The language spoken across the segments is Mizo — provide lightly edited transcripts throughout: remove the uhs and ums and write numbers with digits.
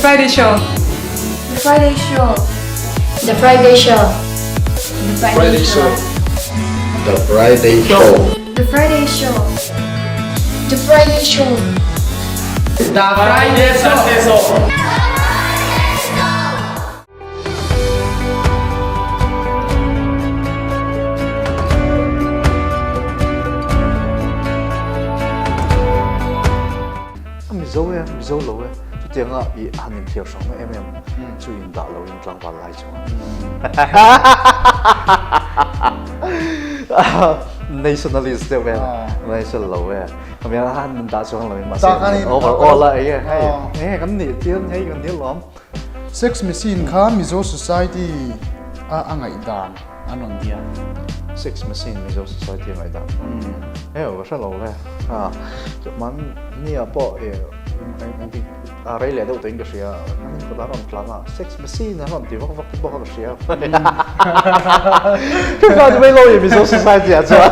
Friday Show. The Friday Show. The Friday Show. The Friday Show. The Friday Show. The Friday Show. The Friday Show. The Friday Show. A Mizo e, Mizo lo e, chutianga i han inthliar hrang na em em chu in dah lo in tlangval lai chuan nationalist deuh e, national lo e, a mi han in dah chuang lo in mahse overall a enge hei enge kan nih tir hei kan nih lawm. Sex machine kha Mizo society a a ngaihdan an rawn ti a. Sex machine Mizo society a ngaihdan heu ka hre lo le a man nia pawh i engtik a rei leh deuh tawhin ka hria an in kawt a rawn tlan a sex machine an rawn ti vak vak te pawh kha ka hria ka ti mai lo i Mizo society ah chuan.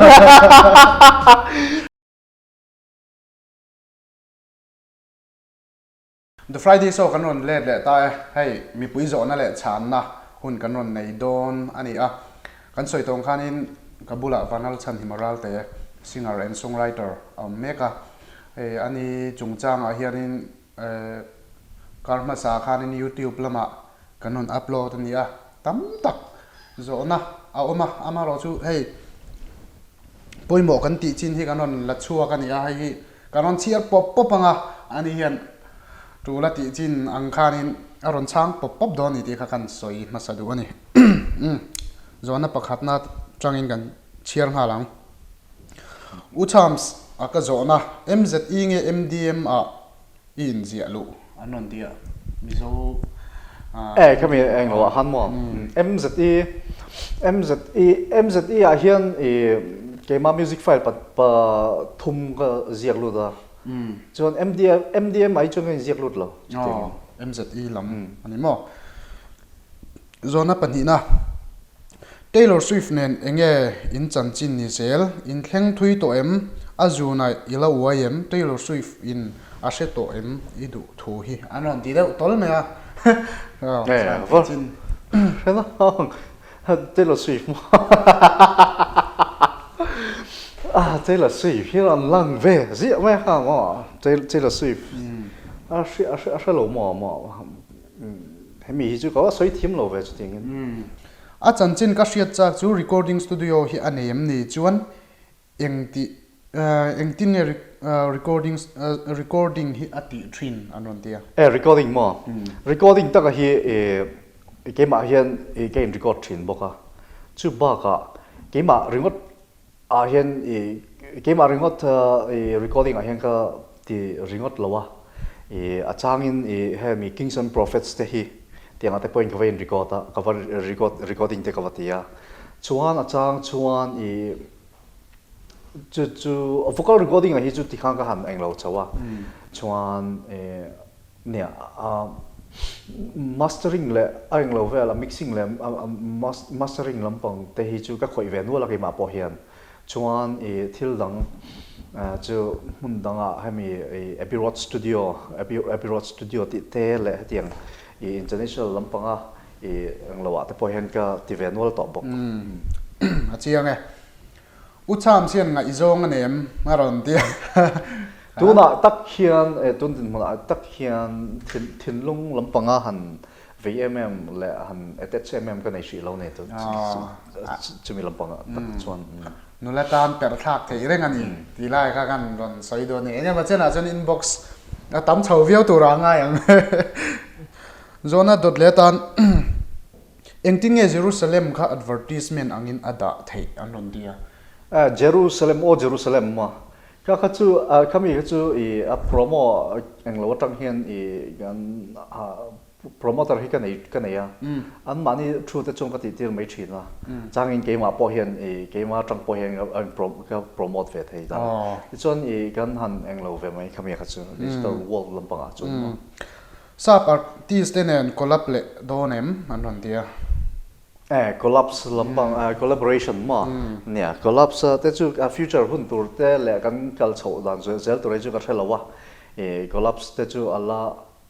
The Friday Show kan rawn let leh ta e, hei mipui zawhna leh chhanna hun kan rawn nei dawn a ni a, kan sawi tawng khanin ka bulah Vanal Chhanhima Ralte, singer and songwriter a awm mek a, hei a ni chungchangah hianin kar hmasa khanin YouTube lamah kan rawn upload a ni a, tam tak zawhna a awm a, amaherawhchu hei pawimawh kan tih chin hi kan rawn la chhuak a ni a, hei hi Ka rawn chhiar pawp pawp ang a, ani hian tul a tih chin ang khanin a rawn chhang pawp pawp dawn ni tih kha kan sawi hmasa duh a ni. Umm, zawhna pakhatna tangin kan chhiar nghal ang. U Chams a ka zawhna, MZE nge MDM ah i inziah luh an rawn ti a, Mizo ah. E, khami eng lo ah khan maw? MZE, MZE, MZE ah hian i keimah music file pa Pa thum ka ziak lut a, chuan MDM MDM ai chuan ka inziak lut lo. Aw, MZE lam a ni maw? Zawhna pahnihna, Taylor Swift nen enge in chanchin ni zel? In thleng thui tawh em? A zunah i la uai em? Taylor Swift in a hre tawh em i duh thu hi an rawn ti deuh tawl mai a. Chanchin. Hre na. Taylor Swift maw? Ah, Taylor Swift hi an lang ve ziah mai kha maw? Taylor Swift a hre a hre a hre lo maw maw? Hemi hi chu ka sawi thiam lo ve chutiangin. A chanchin ka hriat chak chu recording studio hi a nei em ni chuan engti engtin nge recording recording hi a tih thin an rawn ti a. E recording maw? Recording taka hi i keimah hian i ka in record thin bawk a, chu bakah keimah ringawt ah hian i keimah ringawt i recording ah hian ka ti ringawt lo a, i a changin i hemi Kings and Prophets te hi tiangah te pawhin ka va in record a, ka va record recording te ka va ti a, chuan a chang chuan i Chu chu vocal recording ah hi chu tikhan ka han englo chho a, chuan nia mastering leh a englo vel a mixing leh mastering lampang te hi chu ka khawih ve nual a keimah pawh hian, chuan i thil dang chu hmun dangah hemi Abbey Road Studio Abbey Road Studio tih te leh hetiang i international lampanga i englo ah te pawh hian ka ti ve nual tawh bawk. A chiang e. U Chams hian ngaihzawng a nem a rawn ti a. Tunah tak hian, tun dinhmunah tak hian thinlung lampanga han vei em em leh han attach em em ka nei hrih lo nei tu chumi lampangah tak chuan. Nula tan perh thlak theih reng a ni tih lai kha kan rawn sawi dawn a ni. Engemaw chenah chuan inbox a tam chho viau turah a ngai ang. Zawhna dawt leh atan Engtin nge Jerusalem kha advertisement angin a dah theih an rawn ti a? Jerusalem, aw Jerusalem maw? Kha kha chu, khami kha chu i a promo englo atang hian i kan promoter hi ka nei ka nei a, anmahni thu te chuan ka tih tir mai thin a, changin keimah pawh hian i keimah atang pawh hian ka promote ve thei ta. Tichuan i kan han englo ve mai khami kha chu digital world lampangah chuan maw? Sap artist te nen collab leh dawn em an rawn ti a. Eh collabs lampang eh collaboration maw nia collabs te chu a future hun tur te leh kan kal chhoh dan zel tur hi chu ka hre lo a, eh collabs te chu a la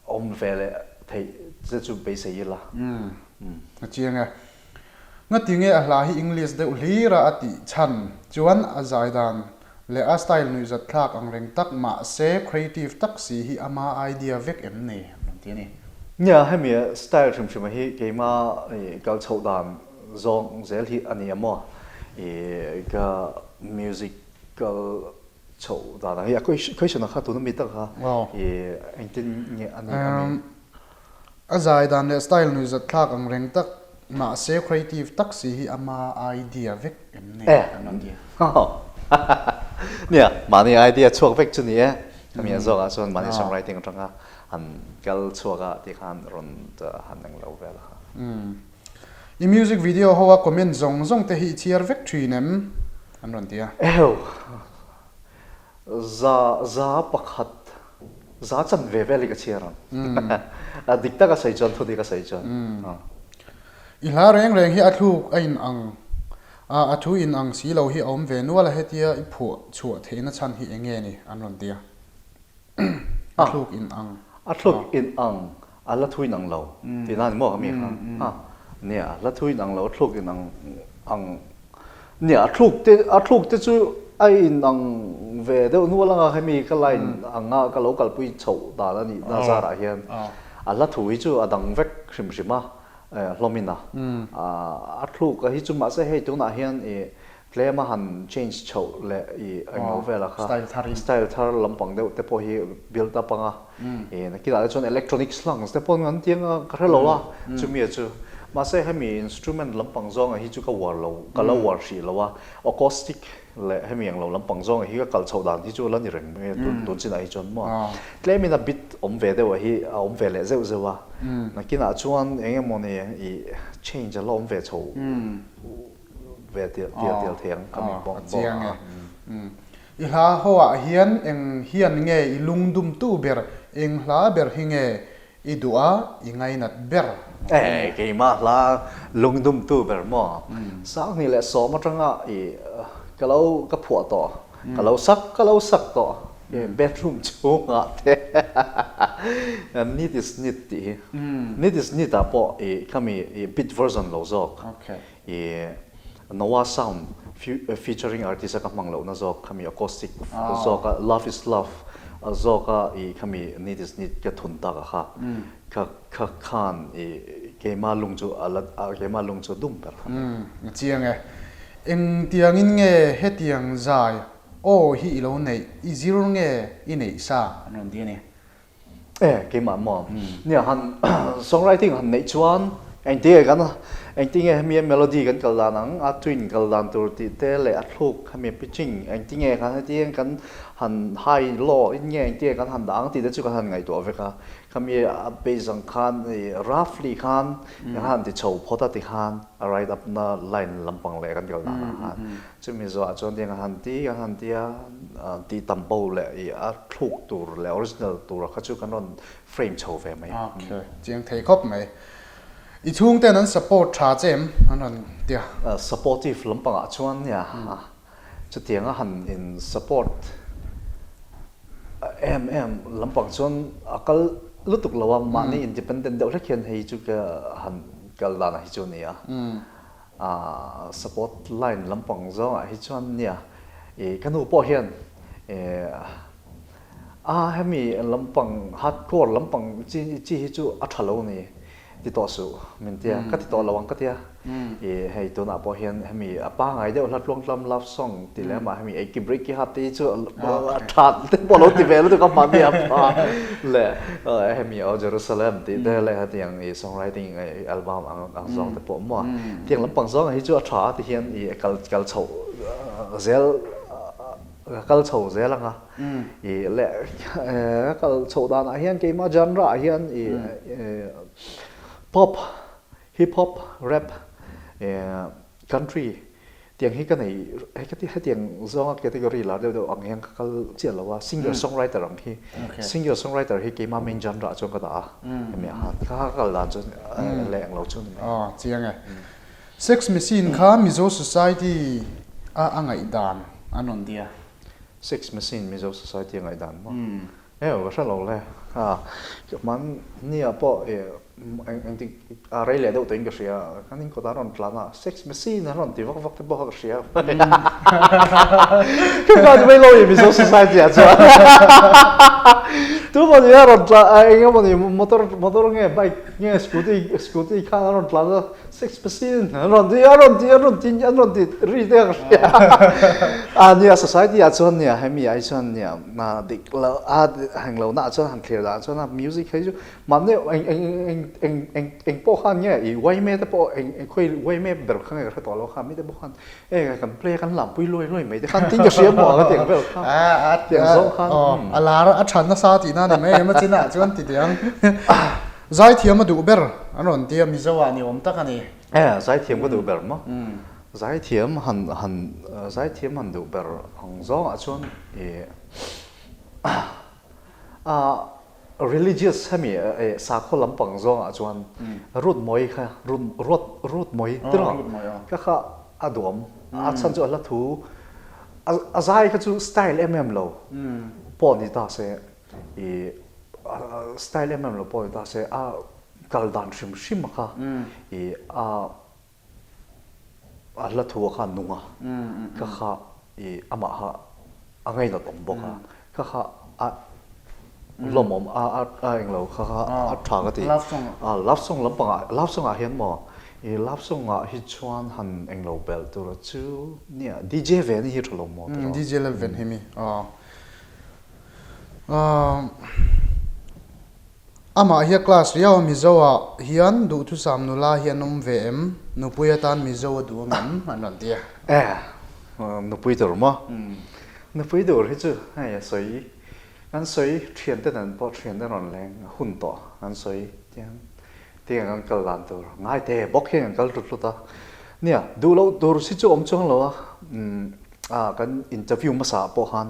awm ve leh theih che chu beisei ila. Umm a chiang e. Ngatinge a hla hi English deuh hlir a a tih chhan chuan a zai dan leh a style nuihzat thlak ang reng tak mahse creative tak si hi ama idea vek em ni an rawn ti a ni. Nia hemi style hrim hrim a hi keima kal chhoh dan zawng zel hi a ni a maw i ka music kal chhoh dan ang hi a question a kha tuna mi tak kha i engtin nge a nih a mi. A zai dan leh style nuihzat thlak ang reng tak mahse creative tak si hi ama idea vek em ni an rawn ti. Nia, mahni idea chhuak vek chu ni e. Khami a zawkah chuan mahni songwriting atanga han kal chhuak a tih khan rawn han eng lo vel a. I music video ho a comment zawng zawng te hi i chhiar vek thin em? An rawn ti a. Eheu! Za za pakhat za chan ve vel hi ka chhiar ang. A dik tak a sawi chuan thu dik a sawi chuan. I hla reng reng hi a thluk a in ang a, a thu in ang si lo hi a awm ve nual a hetia i phuah chhuah theihna chhan hi eng nge ni? An rawn ti a. A thluk in ang. A thluk in ang A la thui nang lo tih na ni maw mi kha? A nia, a la thui nang lo, a thluk in ang ang nia, a thluk te a thluk te chu a in ang ve deuh nual anga hemi ka line anga ka lo kalpui chhoh dan a nih na zarah hian a hla thu hi chu a dang vek hrim hrim a hlawm in a a thluk a hi chu mahse hei tunah hian ih Tlem a han change chhoh leh i englo vel a kha style thar lampang deuh te pawh hi build up anga i nakinah te chuan electronic slangs te pawh an ti anga ka hre lo a chumi a chu mahse hemi instrument lampang zawnga hi chu ka uar lo ka la uar hrih lo a acoustic leh hemi englo lampang zawnga hi ka kal chhoh dan hi chu la ni reng mai a tun chinah hi chuan maw tlemin a bit awm ve deuh a hi a awm ve leh zeuh zeuh a nakinah chuan eng emawni i change a la awm ve chho. ve tial tial thei ang ka mi bawk bawk a. I hla ho ah hian eng hian nge i lungdum tu ber, eng hla ber hi nge i duh a, i ngainat ber? E, keimah hla lungdum tu ber maw? Sanghnih leh sawm atanga i ka lo ka phuah tawh, ka lo sak ka lo sak tawh bedroom chhungah te Need is need tih hi. Need is need ah pawh i khami i beat version lo zawk. I Noah Sound featuring artist a ka hmang lohna zawk khami acoustic zawk a Love is Love zawk a i khami Need is Need ka thun tak a kha kha kha khan i keima lung chu a la keima lung chu a dum ber kha. A chiang e. Engtiangin nge hetiang zai aw hi i lo neih, i zir nge i neih sa an rawn ti a ni. E, keimah maw? Nia, han songwriting han neih chuan engtinge kan engtinge hemi melody kan kal dan ang, a tune kal dan tur tih te leh a thluk hemi pitching engtinge kan hetiang kan han high low in nge engtinge kan han dah ang tih te chu kan han ngaihtuah vek a. Khami a base ang khan i roughly khan kan han ti chho phawt a tikhan a write up na line lampang leh kan kal dan ah khan Chumi zawhah chuan tiang a han ti a han ti a, tih tam bo leh i a thluk tur leh original tura kha chu kan rawn frame chho ve mai. Ok, chiang thei khawp mai. I chhungten an support tha che em? An rawn ti a. Supportive lampangah chuan nia, chutianga han in support em em lampang chuan a kal lutuk lo a, mahni independent deuh hlek hian hei chu ka han kal danah hi chu a ni a. A support line lampang zawngah hi chuan nia i ka nu pawh hian a hemi lampang hardcore lampang chi chi hi chu a tha lo ni ti tawh suh min tia ka ti tawh lo ang ka tia i hei tunah pawh hian hemi a pangai deuh hla tluangtlam love song ti leh amah hemi eiki breiki hat te hi chu a tha te pawh lo ti ve lutuk a mahni a pha leh hemi aw Jerusalem tih te leh hetiang i songwriting album ang ang zawng te pawh maw tiang lampang zawng hi chu a tha ti hian i kal kal chho zel kal chho zel anga i leh kal chho danah hian keimah genre ah hian i pop hip hop rap country Tiang hi ka nei, hetiang zawnga category lar deuh deuh ang hian ka kal chiah lo a, singer songwriter ang hi, singer songwriter hi keimah main genre ah chuan ka dah a, hemi ah khan ka kal dan chu leh ang lo chu ni mai. Aw, chiang e. Sex machine kha Mizo society a a ngaihdan an rawn ti a. Sex machine Mizo society a ngaihdan maw? Heu ka hre lo le. A hmanni ah pawh ih eng engtik a rei leh deuh tawhin ka hria. Kan in kawtah an rawn tlan a, sex machine an rawn ti vak vak te pawh kha ka hria. Ka kha ni mai lo i Mizo society ah chuan. Tu maw ni a rawn tlan eng emaw ni motor motor nge bike nge scooty scooty khan an rawn tlan a. Sex machine an rawn ti an rawn ti an rawn ti an rawn ti ri te ka hria a nia society ah chuan nia hemi ai chuan nia na dik lo a heng lo na chuan han thlir dan chuan a music hei chu mahni eng eng eng eng eng eng pawh khan nge i uaime te pawh eng eng khawi uaime ber kha nge ka hre tawh lo kha mi te pawh khan e kan play kan lam pui luai luai mai te khan tin ka hria maw ka tiang vel kha tiang zawng khan a lar a tha nasa tih na ni mai em a chinah chuan ti tiang Zaithiam a duh ber an rawn ti a, Mizo ah ni awm tak a ni. E, zaithiam ka duh ber maw? Zaithiam han han zaithiam han duh ber ang zawngah chuan i a religious hemi e sakhaw lampang zawngah chuan Ruth Mawi kha Ruth Ruat Ruth Mawi tiraw kha kha a duhawm. A chhan chu a hla thu a zai kha chu style em em lo pawh ni ta se I style em em lo pawh ni ta se a kal dan hrim hrim a kha i a a hla thu a kha a nung a ka kha i amah kha a ngainat awm bawk a ka kha a lawmawm a a englo kha kha a tha ka ti a love song lampangah love song ah hian maw i love song ah hi chuan han englo belh tur chu nia DJ ve ni hi tha lo maw tiraw DJ Lalven hi mi aw. Amah hi a class riau a Mizo ah hian duhthusam nula hi an awm ve em? Nupui atan Mizo a duh ang em? An rawn ti a. E, nupui tur maw? Nupui tur hi chu hei a sawi, kan sawi thiante nen pawh thiante rawn leng a hun tawh kan sawi tiang tiang kan kal dan tur ngai te bawk hian kan kal tlut tlut a. Nia, duh loh tur si chu awm chuang lo a, a kan interview hmasa ah pawh khan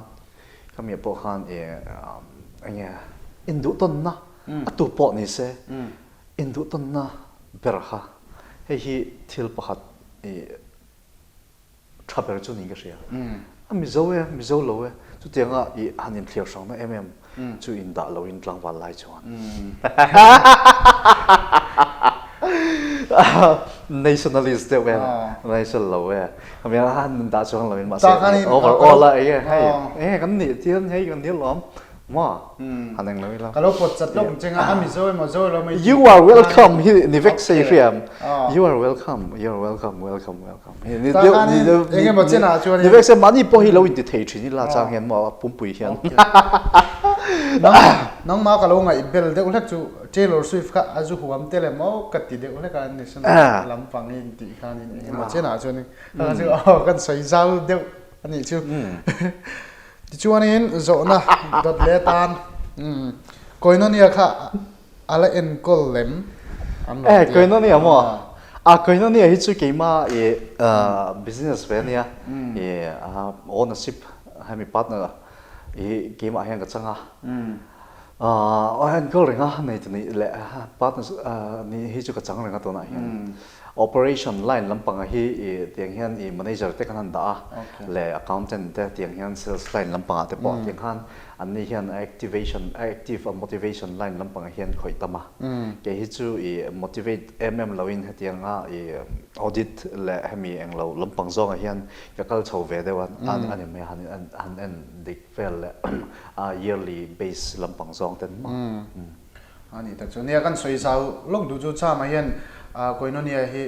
Khami pawh khan i enge induhtawnna a tu pawh ni se induhtawnna ber kha hei hi thil pakhat i tha ber chu niin ka hria. A Mizo e, Mizo lo e, chutianga i han inthliar hrangna em em chu indah loin tlangval lai chuan nationalist deuh e, national lo e. Hemi a han dah chuang loin mahse overall a enge hei enge kan nih chian hei kan nil awm maw han eng lo ila. Ka lo pawt chat lawk ang che nga a Mizo emaw Zo elo mai You are welcome hi ni vek sei hriam You are welcome you are welcome welcome welcome hi ni deuh ni deuh enge maw chen ah chuan ni vek sei mahni pawh hi lo inti thei thin ila chang hian maw a pumpui hian Nangmah ka lo ngaih bel deuh hlek chu Taylor Swift kha a zu huam tel em aw ka ti deuh hlek a national lampang in tih khanin engemaw chenah chuanin kha chu aw kan sawi zau deuh a nih chu. Tichuanin zawhna dawt leh atan Koinonia kha a la enkawl lem an rawn ti a. Koinonia maw? A Koinonia hi chu keimah i business ve ania i ownership hemi partner i keimah hian ka chang a. Aw enkawl reng a nei tu nih leh partner nih hi chu ka chang reng a tunah hian operation line lampangah hi i tiang hian i manager te kan han dah a leh accountant te tiang hian sales line lampangah te pawh tiang khan an ni hian activation active a motivation line lampangah hian khawih tam a kei hi chu i motivate em em loin hetianga i audit leh hemi englo lampang zawngah hian ka kal chho ve deuh a a ni mai a han en dik Vel leh a yearly base lampang zawng ten maw? A ni tak chu. Nia kan sawi zau lawk duh chu Chama hian Koinonia hi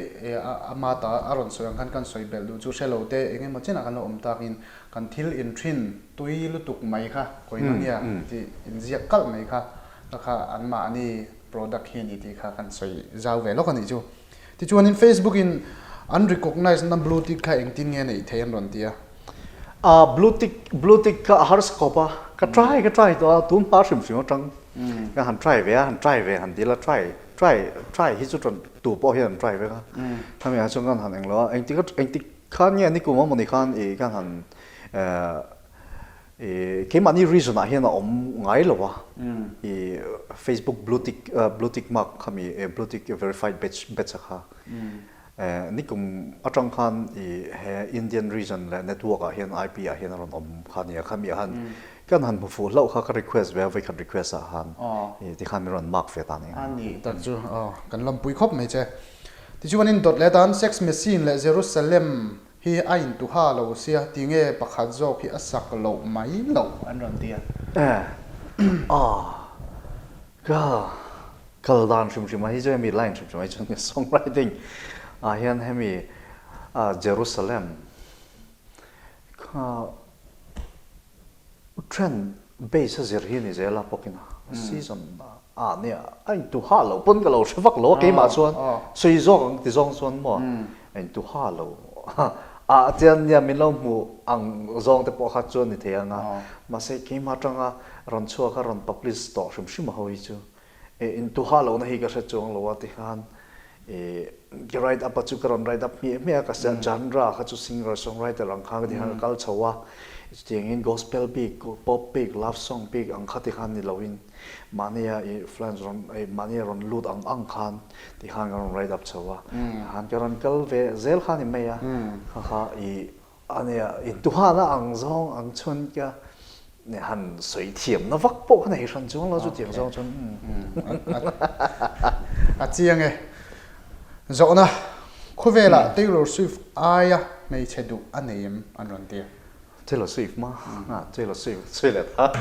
ama ta a rawn sawi ang khan kan sawi belh duh chu hre lo te eng emaw chenah kan lo awm takin kan thil inthin tui lutuk mai kha Koinonia tih inziak kalh mai kha kha kha anmahni product hi a ni tih kha kan sawi zau ve lawk a nih chu. Tichuanin Facebook in an recognize na blue tick kha engtin nge neih theih an rawn ti a. A blue tick blue tick kha a harsa khawp a, ka try ka try tawh a, tun hma hrim hrim atang ka han try ve a, han try ve han dil a, try try try hi chu ṭan tu pawh hian an try vek a, khami ah chuan kan han englo a, engtik engtik khan nge nikum a mawni khan ih kan han eh I keimahni region ah hian a awm ngai lo a, i Facebook blue tick blue tick mark khami blue tick verified batch batch a kha nikum atang khan i he Indian region leh network ah hian IP ah hian a rawn awm kha nia khami ah khan. Kan han hmu fuh hlauh kha ka request ve a, vawikhat request ah khan i tikhan min rawn mark ve ta nia. A nih tak chu aw, kan lawmpui khawp mai che. Tichuan in dawt leh tan Sex Machine leh Jerusalem hi a intuha lo sia, tinge pakhat zawk hi a sak loh mai loh an rawn ti a. Eh, aw, ka kal dan hrim hrim ah hi chu hemi line hrim hrim ah hi chuan songwriting ah hian hemi Jerusalem kha Trend base a zir hi ni zel a pawkin a season a nia a intu ha lo pawn ka lo hre vak lo a keimah chuan sawi zawk ang ti zawng chuan maw a intu ha lo ah chuan nia min lo hmu ang zawng te pawh kha chuan ni thei ang a mahse keimah atanga rawn chhuak a rawn publish tawh hrim hrim ho hi chu intu ha lohna hi ka hre chuang lo a tikhan ka write up a chu ka rawn write up hmiah hmiah a ka genre kha chu singer songwriter ang khan ka ti khan ka kal chho a chutiangin gospel bik pop bik love song bik ang kha tikhan ni loin mahnia influence rawn mahnia rawn lut ang ang khan tikhan ka rawn write up chho a tikhan ka rawn kal ve zel kha ni mai a kha kha i A nia, intuhana ang zawng ang chuan ka han sawi thiamna vak pawh ka nei hran chuang lo chutiang zawng chuan. A chiang e. Zawhna, Khawvelah Taylor Swift aia hmeichhe duh a nei em? an rawn ti a. Taylor Swift ma? Taylor Swift sawi leh ta.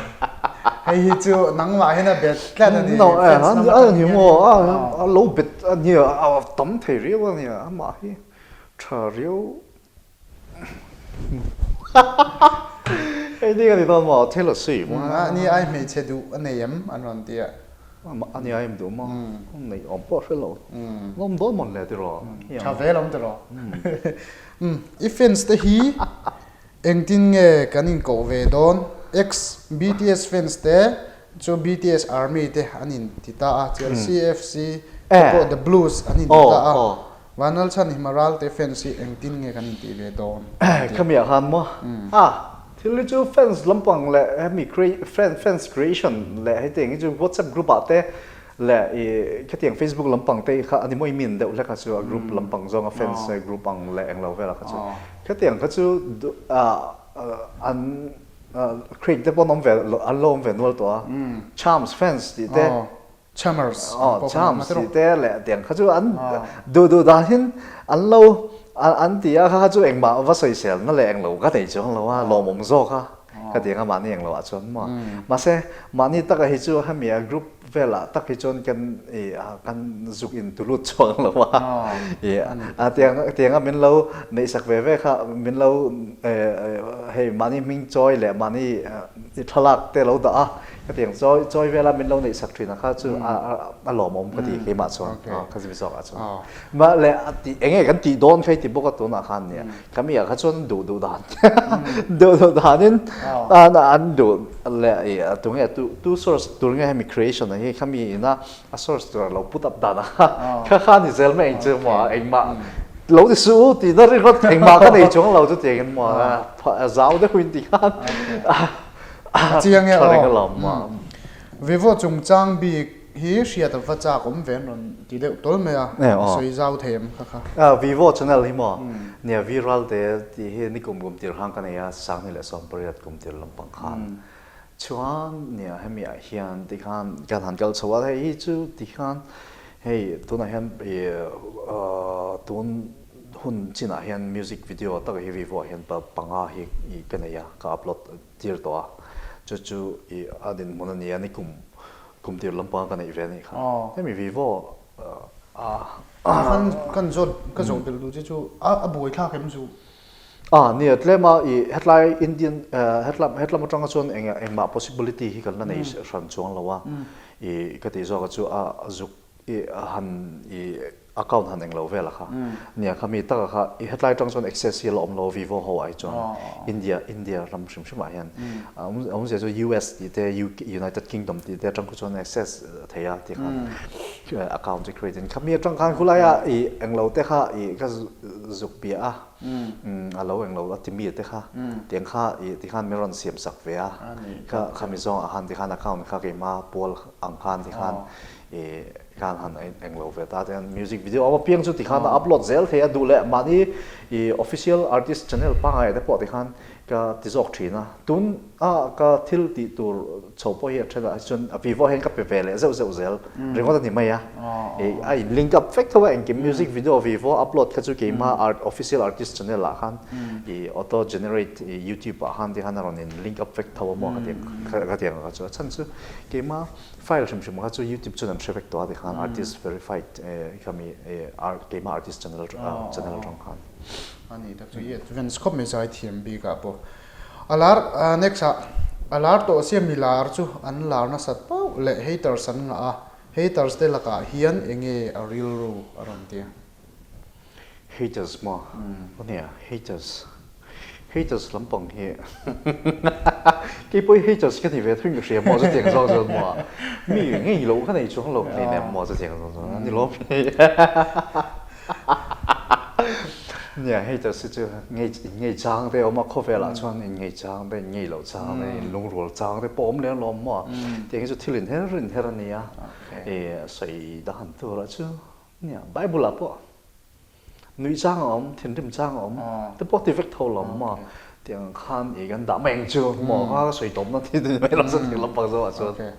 Hei hi chu nangmah hian a bet tlat a ni. No, a ni maw? A lo bet a nia, a tam thei riau a nia, amah hi tha riau. Hei ni ka ti dawn maw? Taylor Swift maw? A ni ai hmeichhe duh a nei em an rawn ti a. A ni ai em duh maw? Nei awm pawh a hre lo. Lawm dawn mawn le tiraw? Tha ve lawm tiraw? I fans te hi engtin nge kan inkoh ve dawn? Ex BTS fans te Chu BTS Army te an in ti ta a, Chelsea FC te pawh The Blues an in ti ta a, Vanlalchhan Himaral te fans hi engtin nge kan in tih ve dawn? Khami ah khan maw? A, thil hi chu fans lampang leh hemi fans creation leh hetiang hi chu WhatsApp group ah te leh i khatiang Facebook lampang te kha a ni maw i min deuh hlek a chu a group lampang zawnga fans group ang leh englo velah kha chu khatiang kha chu an Creek te pawh an awm ve an lo awm ve nual tawh a Chams fans tih te Chamers aw Chams tih te leh tiang kha chu an duh duh dan hin an lo an ti a kha kha chu engmah va sawisel na leh englo ka nei chuang lo a lawmawm zawk a ka ti ang a mahni englo ah chuan maw mahse mahni taka hi chu hemi a group velah tak hi chuan kan i kan zuk in tu lut chuang lo a i a tiang tianga min lo neih sak ve ve kha min lo hei mahni hming chawi leh mahni i thlalak te lo dah a ka tiang chawi chawi vela min lo neih sak thin a kha chu a lawmawm ka ti keimah chuan ka zim zawk ah chuan mah le a ti enge kan tih dawn kha i ti bawk a tunah khan nia Khami ah kha chuan duh duh dan duh duh danin an duh leh i tunge tu tu source tur nge hemi creation a hi khami ina a source tur lo put up dan a kha kha ni zel mai eng chu maw engmah lo ti suh u tih na ringawt engmah ka nei chuang lo chu tiangin maw zau deuh in ti khan a chiang e aw Vivo chungchang bik Hi hriat a va chak awm ve an rawn ti deuh tawl mai a, sawi zau thei em kha kha. Vivo channel hi maw nia Vi Ralte tih hi ni kum kum tir khan ka nei a, Sanghni leh Sawmpariat kum tir lampang khan chuan nia hemi ah hian ti khan kan han kal chho a, hei hi chu ti khan hei tunah hian i tun hun chinah hian music video tak hi Vivo ah hian panga hi ka nei a, ka upload tir tawh a, chu chu i a dinhmun a ni a, ni kum kum tir lampanga ka neih ve a nih kha. Hemi Vivo a. Khan kan zawt ka zawh belh duh che chu a a buai thlak em chu? A nia tlem a i hetlai Indian hetlam hetlam atanga chuan eng engmah possibility hi kan la nei hran chuang lo a, i ka tih zawk a chu a zuk i han i account han englo vel a kha nia kha mi taka kha i hetlai atang chuan access hi a la awm lo vivo ho ah hi chuan India India ram hrim hrim ah hian a awmzia chu US tih te UK United Kingdom tih te atang khu chuan access thei a ti khan account chu create in khami atang khan khulai a i englo te kha i ka zuk bia a a lo englo a ti mi te kha tiang kha i ti khan min rawn siam sak ve a kha khami zawng ah khan ti khan account kha keima pawl ang khan ti khan I khan han eng lo ve ta chuan music video a piang chu tikhan a upload zel thei a duh leh mahni i official artist channel pangai te pawh tikhan ka ti zawk thin a. Tun a ka thil tih tur chho pawh hi a then ah chuan a Vivo hian ka pe ve leh zeuh zeuh zel ringawt a ni mai a. Ih a in link up vek tho a engkim music video Vivo upload kha chu keimah art official artist channel ah khan ih auto generate ih youtube ah khan tikhan a rawn in link up vek tho a maw ka ti ka ti ang kha chu a chhan chu keimah file hrim hrim kha chu youtube chuan an hre vek tawh a tikhan artist verified khami keimah artist channel channel atang khan. A ni tak chu i advance khawp mai zai thiam bik ah pawh a lar next ah a lar tawh sia mi lar chu an lar nasat pauh leh haters an ngah a haters te lakah hian enge a rilru a rawn ti a. Haters maw? Aw nia haters haters lampang hi kei pawh hi haters ka ni ve thung ka hria maw chutiang zawng chuan maw mi ngei loh ka nei chuang lo hleinem maw chutiang zawng chuan a ni lawm Nia haters hi chu ngei ngei chang te a awm a khawvelah chuan in ngei chang te in ngei loh chang te in lungrual chang te pawh a awm leh alawm maw tiang hi chu thil inher inher a nia ih sawi dan turah chu Nia, Bible ah pawh nuih chang a awm, thinrim chang a awm te pawh ti vek tho lo maw? Tiang khan i kan dah mai ang chu maw kha ka sawi tawp na ti mai lo chuan thing lampang zawh ah chuan. Okay.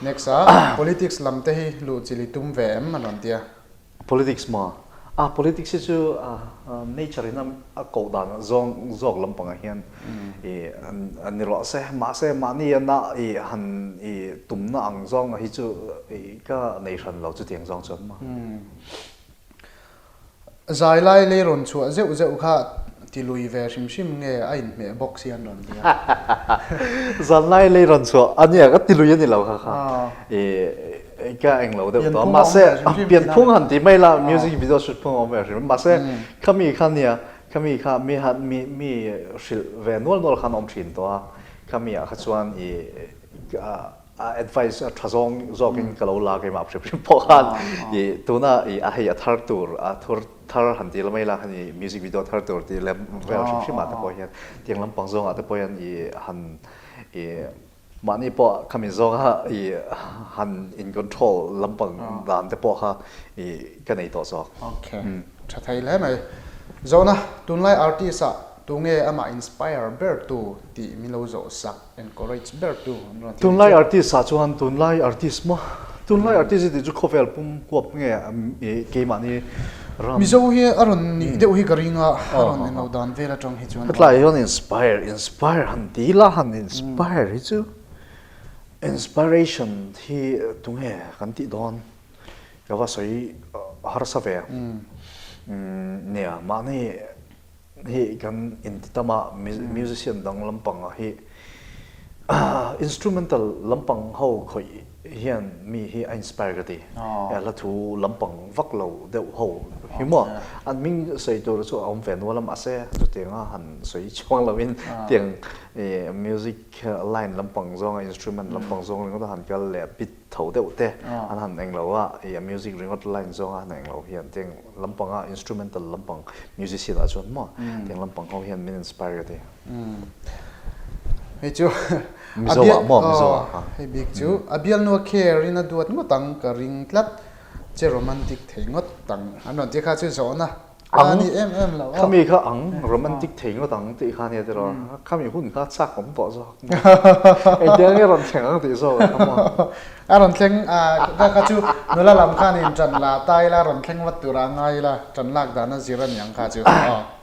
Next ah politics lam te hi luh chil i tum ve em an rawn ti a. Politics maw? Ah politics hi chu nature in a koh dan zawng zawk lampang ah hian i an ni rawh se. Mahse mahni a na i han i tumna ang zawng hi chu i ka nei hran lo chutiang zawng chuan maw. Zai lai lei rawn chhuah zeuh zeuh kha ti lui ve hrim hrim nge a inhmeh bawk si an rawn ti a. Zan lai lei rawn chhuah a nia ka ti lui a ni lo kha kha i ka eng lo deuh tawh a mahse pianphung han ti mai la music video shoot phung a awm ve hrim mahse khami kha nia Khami kha mi han mi mi hrilh ve nual nual khan awm thin tawh a, khami ah kha chuan i a advice a tha zawng zawkin ka lo la keimah hrim hrim pawh khan i tuna i a hei a thar tur a thur thar han ti la mai la khan i music video thar tur tih lem vel hrim hrim ah te pawh hian tiang lampang zawng ah te pawh hian i han i Mahni pawh khami zawnga i han in control lampang dan te pawh kha i ka nei tawh zawk. Ok, tha thei hle mai. Zawhna, Tunlai artist ah tunge amah inspire ber tu tih min lo zawh sak, encourage ber tu an rawn ti Tunlai chu. Artist ah chuan tunlai artist maw? Tunlai artist hi tih chu khawvel pum huap nge i keimahni ram. Mizo hi a rawn nih deuh hi ka ring a, a rawn enlo dan vel atang hi chuan. Hetlai hian inspire, inspire han ti la, han inspire hi chu inspiration hi tunge kan tih dawn ka va sawi harsa ve. Nia, mahni hi kan inti tam a, musician dang lampang ah hi instrumental lampang ho khawih hian mi hi a inspire ka ti. Hla thu lampang vak lo deuh ho hi maw? An hming sawi tur chu a awm ve nual a mahse chutianga han sawi chuang lovin tiang music line lampang zawnga instrument lampang zawng ringawt a han kal leh beat tho deuh te an han eng lo a, ih a music ringawt line zawnga han eng lo hian tiang lampanga instrumental lampang musician ah chuan maw tiang lampang ho hian min inspire ka ti. Hei chu Mizo ah maw Mizo ah. Hei bik chu a bialnu a care in a duat ngawt ang ka ring tlat che romantic thei ngawt ang an rawn ti kha chu zawhna a ni em em lo aw. Khami kha ang romantic thei ngawt ang tih kha nia tiraw khami hun kha chak awm tawh zawk engtiang nge rawn thleng ang tih zawk a kha maw. A rawn thleng kha kha chu nula lam khan in ṭan la ta ila rawn thleng vat tur a ngai ila ṭan lak dan a zir a niang kha chu aw.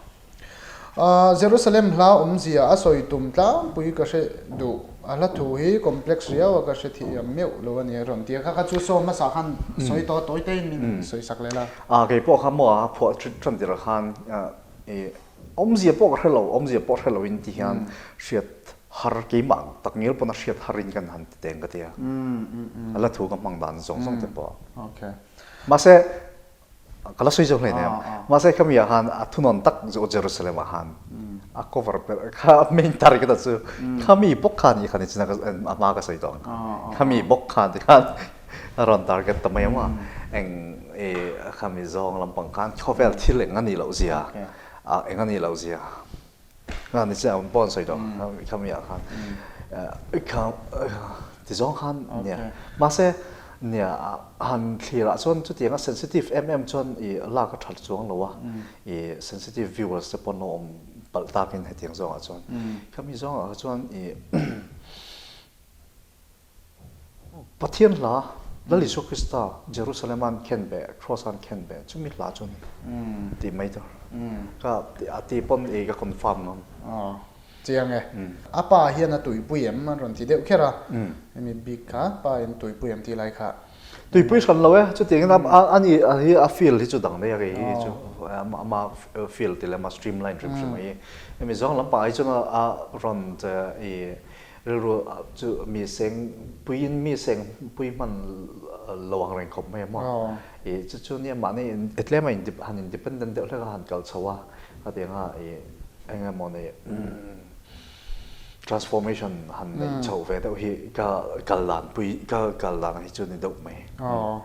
Jerusalem hla awmzia a sawi tum tlangpui ka hre duh. A hla thu hi complex riau a ka hre thiam meuh lo a ni a rawn ti a. Kha kha chu saw hmasa khan sawi tawh tawi teiin min sawi sak leh la. Kei pawh kha maw a phuah tan tirh khan i awmzia pawh ka hre lo, awmzia pawh hre loin ti hian hriat har keimah tak ngel pawn a hriat harin kan han ti teng ka ti a. A hla thu ka hmang dan zawng zawng te pawh. Mahse Ka la sawi zo hle nia. Mahse khami ah khan a thunawn tak chu Jerusalem ah khan a cover ber kha main target a chu khami bawk kha ni kha ni china a hma ka sawi tawh ang kha. Khami bawk kha ti khan a rawn target ta mai ang a. Eng i khami zawng lampang khan khawvel thil eng a nih loh zia eng a nih loh zia. Nga ni chiah pawh an sawi tawh khami ah khan kha ti zawng khan nia mahse nia han thlir ah chuan chutiang a sensitive em em chuan i lak a that chuang lo a i sensitive viewers te pawh an lo awm. palh takin hetiang zawngah chuan khami zawngah kha chuan i Pathian hla Lal Isua Krista Jerusalem an khen beh Cross an khen beh chumi hla chu ni tih mai tur ka a ti pawn i ka confirm ngam. Chiang e. A pa hian a tuipui em an rawn ti deuh kher a, hemi bik kha pa in tuipui em tih lai kha. Tuipui hran lo e, chutiangin a a ni hi a feel hi chu dang daih a kei hi chu ama feel ti lem a streamline hrim hrim a hi. Hemi zawng lampang ah hi chuan a rawn i rilru chu mi seng puiin mi seng pui hman lo ang reng khawp mai a maw. I chu chu nia mahni tlem a han independent deuh hlek a han kal chho a. Khatianga i eng emaw ni transformation han neih chhoh ve deuh hi ka kal dan pui ka kal dan hi chu ni deuh mai. Aw.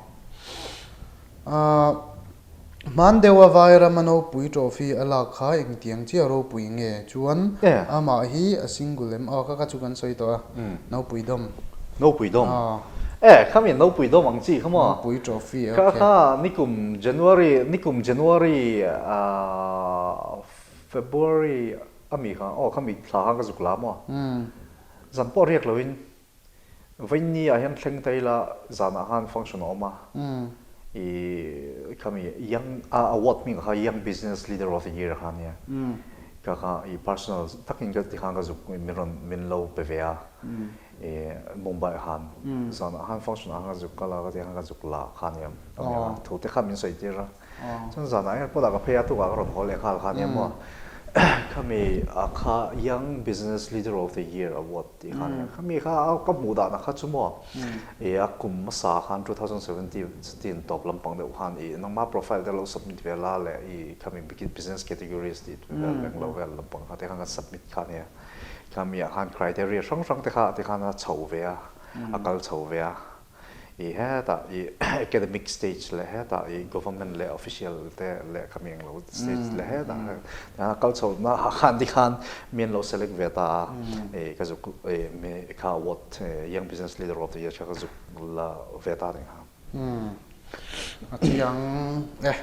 Hman deuha Vairama Nopui trophy a lak kha engtiang chiah ropui nge? Chuan amah hi a single em? Aw ka ka chu kan sawi tawh a. Nopui dawm. Nopui dawm. E khami Nopui dawm ang chi kha maw? Nopui trophy ok. Kha kha nikum January nikum January ah February ami kha aw khami thla khan ka zuk la maw? Zan pawh riak loin Vainni ah hian thleng ta ila zanah khan function a awm a i khami young a award hming kha young business leader of the year kha ania ka kha i personal takin ka tikhan ka zuk min rawn min lo pe ve a i Mumbai ah khan zanah khan function ah khan ka zuk kal a ka tikhan ka zuk la kha ania thu te kha min sawi tir a. Chuan zanah hian pawtah ka phei a, tukah ka rawn haw leh nghal kha ania maw. Khami a kha Young Business Leader of the Year Award tih kha ania. Khami kha ka hmuh dan a kha chu maw i a kum hmasa khan 2017 tawp lampang deuh khan i nangma profile te lo submit ve la leh i khami business categories tih vel leh englo vel lampang kha te khan ka submit kha ania. Khami ah khan criteria hrang hrang te kha tikhan a chho ve a, a kal chho ve a. I hetah i academic stage leh hetah i government leh official te leh khami eng lo stage leh hetah a kal chho na ah khan tikhan mi an lo select ve ta a i ka zuk i mi kha award young business leader of the year kha ka zuk la ve ta ning ha. A chiang e.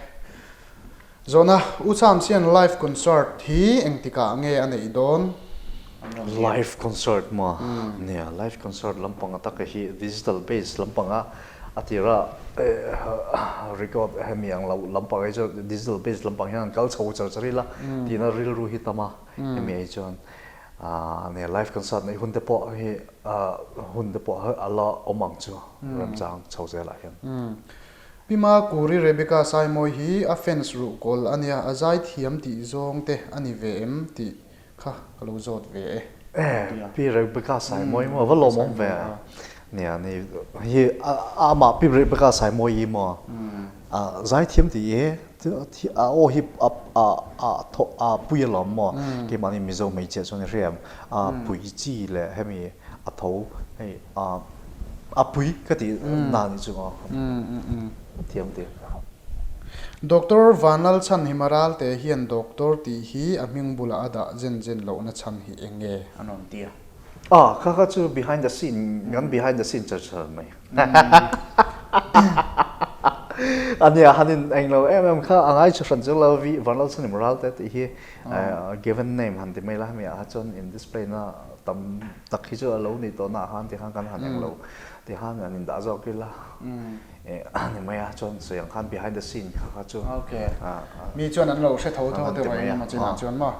Zawhna, U Chamsian live concert hi engtikah nge a neih dawn? Live concert maw? Nia, live concert lampang ataka hi digital base lampanga a tira record hemi ang lo lampang hi chu digital base lampang hian an kal chho char char ila tihna rilru hi tam a hemi ai chuan nia live concert neih hun te pawh hi hun te pawh a la awm ang chu remchang chho zelah hian. Pi Makuri Rebecca Saimawi hi a fans ruhkawl a nia, a zai thiam tih zawng te a ni ve em tih kha ka lo zawt ve e. E, Pi Rebecca Saimawi maw va lawmawm ve a. Nia ni hi amah Pi Rebecca Saimawi hi maw a zai thiam tih i a aw hi a a pui alawm maw keimahni Mizo hmeichhia chuan i hria em a pui chi leh hemi a tho hei a a pui ka tih na nih chu aw thiam ti. Doctor Vanlalchhanhima Ralte hian Doctor tih hi a hming bulah a dah zen zen lohna chhan hi eng nge an rawn ti a? Aw kha kha chu behind the scene kan behind the scene char char mai. A nia han in englo em em kha a ngai chu hran chu lo vi Vanlalchhanhima Ralte tih hi given name han ti mai la hemi ah chuan in display na tam tak hi chu a lo nih tawh na ah khan ti khan kan han eng lo ti khan an in dah zawk ila a ni mai a chuan sawi ang khan behind the scene kha kha chu okay mi chuan an lo hre tho tho deuh a engemaw chinah chuan maw.